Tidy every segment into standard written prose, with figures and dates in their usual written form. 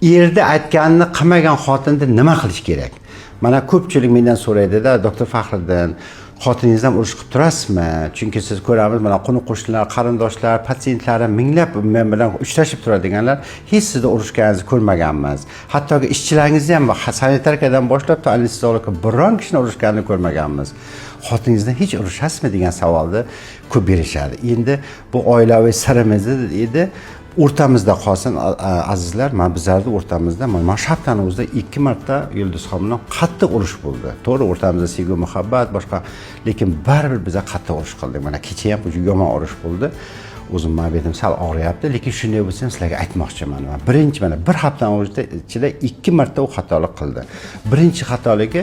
Erni aytganini qilmagan xotinni nima qilish kerak? Mana ko'pchilik mendan so'raydida, doktor Faxriddin, xotiningizdan urush qilib turasizmi? Chunki siz ko'ramiz, mana qo'ni qo'shnilar, qarindoshlar, patsientlarim minglab men bilan uchrashib turadiganlar, hech sizni urushganingizni ko'rmaganmiz. Hattoki ishchilaringizni ham, sanitarkadan boshlab to anesteziologga biron kishini urushganini ko'rmaganmiz. Xotiningizdan hech urushasizmi degan savolni ko'p berishadi. Endi bu oilaviy sirimiz edi. O'rtamizda qolsin, azizlar. Mana bizlarni o'rtamizda mana shu haftani o'zida 2 marta Yulduzxon bilan qattiq urush bo'ldi. To'g'ri, o'rtamizda sevgi, muhabbat boshqa, lekin baribir biza qattiq urush qildik. Mana kecha ham yomon urush bo'ldi. O'zim mana betim sal og'riyapti, lekin shunday bo'lsa ham sizlarga aytmoqchiman. Birinchi, mana bir haftani o'zida ichida 2 marta u xatolik qildi. Birinchi xatoligi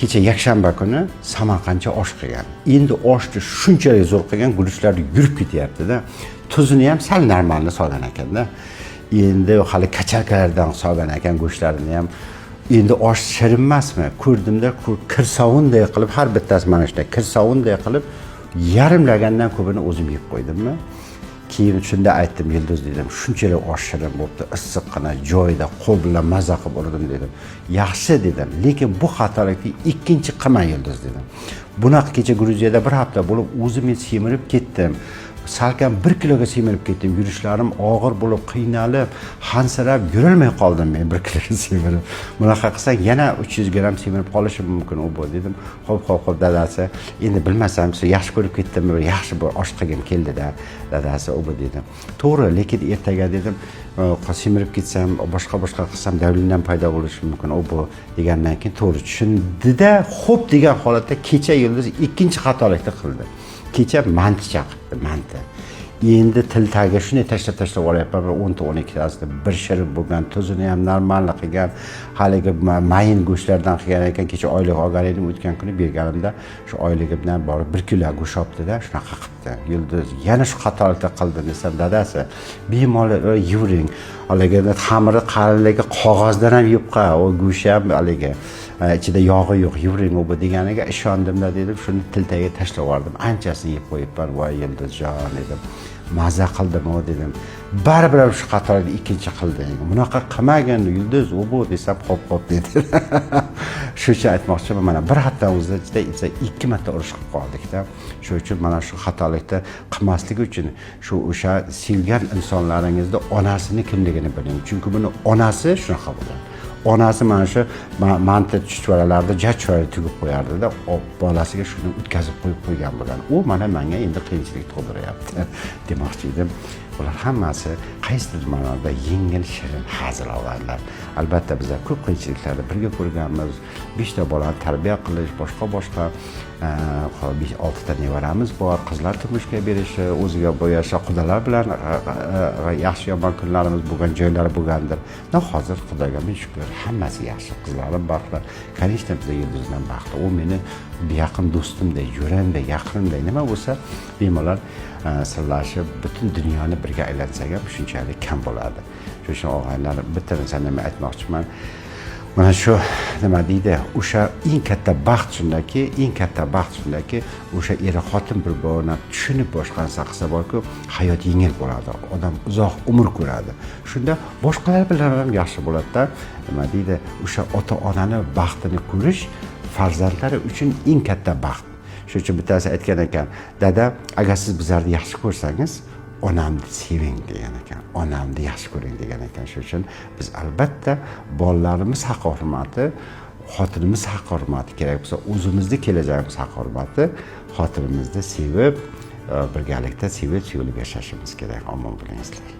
kecha yakshanba kuni samarqandcha osh qilgan. Endi oshni shunchalik zo'r qilgan, guruchlar yurib ketyapti-da. Tuzini ham sal normalni solgan ekanda. Endi hali kachalkalardan solgan ekan go'shtlarini ham. Endi osh shirin emasmi? Ko'rdimda, kirsovunday qilib har bittasi mana shunday kirsovunday qilib yarim lagandan ko'pini o'zim yeb qo'ydimmi? Keyin shunda aytdim, Yulduz dedim, shunchalik osh shirin bo'libdi, issiqqina joyida qo'l bilan maza qilib urdim dedim. Yaxshi dedim, lekin bu xatolikni ikkinchi qilma Yulduz dedim. Bunaqa kecha Gruziyada bir hafta bo'lib o'zim men semirib ketdim. Salkam 1 kiloga semirib ketdim. Yurishlarim og'ir bo'lib, qiynalib, hansirab yurolmay qoldim men 1 kiloga semirib. Bunaqa qilsang yana 300 gramm semirib qolishim mumkin u bu dedim. Xo'p, xo'p, xo'p dadasi. Endi bilmasam, siz yaxshi ko'rib ketdimmi, bir yaxshi bir osh qilgim keldida dadasi u bu dedim. To'g'ri, lekin ertaga dedim, semirib ketsam, boshqa boshqa qilsam давление paydo bo'lishi mumkin u bu degandan keyin to'g'ri tushundida, xo'p degan holatda kecha Yulduz ikkinchi xatolikni qildi. Kecha manti chaqibdi, manti. Endi til tagiga shunday tashlab tashlab olyapman, bir 10 ta 12 tasini bir shirin bo'lgan, tuzini ham normalni qilgan, haligi mayin go'shtlardan qilgan ekan. Kecha oylik olgan edim, o'tgan kuni berganimda shu oyligimdan borib 1 kilo go'sht olibdi-da, shunaqa qilibdi. Yulduz yana shu xatolikni qildi desam, dadasi, bemalol yevering. Haligi xamiri qalinligi qog'ozdan ham yupqa, u go'sht ham haligi ichida yog'i yo'q, yevering u bu deganiga ishondimda dedim, shuni til tagiga tashlab yubordim. Anchasini yeb qo'yibman, voy Yulduzjon dedim. Maza qildim u dedim. Baribir ham shu xatolikni ikkinchi qilding. Bunaqa qilmagin Yulduz, u bu desam, xo'p xo'p dedi. Shu uchun aytmoqchiman, mana bir hafta o'zida ichida 2 marta urush qilib qoldikda. Shu uchun mana shu xatolikni qilmaslik uchun shu o'sha sevgan insonlaringizni onasini kimligini biling. Chunki buni onasi shunaqa bo'lgan. Onasi mana shu manti chuchvaralarni ja chiroyli tugib qo'yardida, bolasiga shuni o'tkazib qo'yib qo'ygan bo'lgan. U mana menga endi qiyinchilik tug'diryapti demoqchi edim. Bular hammasi qaysidir ma'noda yengil, shirin hazil og'aylar. Albatta bizlar ko'p qiyinchiliklarni birga ko'rganmiz. 5 ta bolani tarbiya qilish, boshqa boshqa, 6 ta nevaramiz bor, qizlar turmushga berishi, o'ziga yarasha qudalar bilan yaxshi yomon kunlarimiz bo'lgan joylari bo'lgandir. No hozir Xudoga ming shukr, hammasi yaxshi. Qizlarim baxtli. Конечно, biz Yulduzdan baxtli. U meni yaqin do'stimday, jo'ramday, yaqinimday, nima bo'lsa bemalol sirlashib, butun dunyoni birga aylansak ham shunchalik kam bo'ladi. Shuning uchun og'aynilar, bitta narsani men aytmoqchiman. Mana shu nima deydi, o'sha eng katta baxt shundaki, eng katta baxt shundaki, o'sha er xotin bir birini tushunib boshqa narsa qilsa borku, hayot yengil bo'ladi, odam uzoq umr ko'radi. Shunda boshqalar bilan ham yaxshi bo'ladida. Nima deydi, o'sha ota onani baxtini ko'rish farzandlari uchun eng katta baxt. Shuning uchun bittasi aytgan ekan, dada, agar siz bizlarni yaxshi ko'rsangiz, onamni seving degan ekan, onamni yaxshi ko'ring degan ekan. Shuning uchun biz albatta bolalarimiz haqqi hurmati, xotinimiz haqqi hurmati, kerak bo'lsa o'zimizni kelajagimiz haqqi hurmati, xotinimizni sevib, birgalikda sevib sevilib yashashimiz kerak. Omon bo'lingizlar.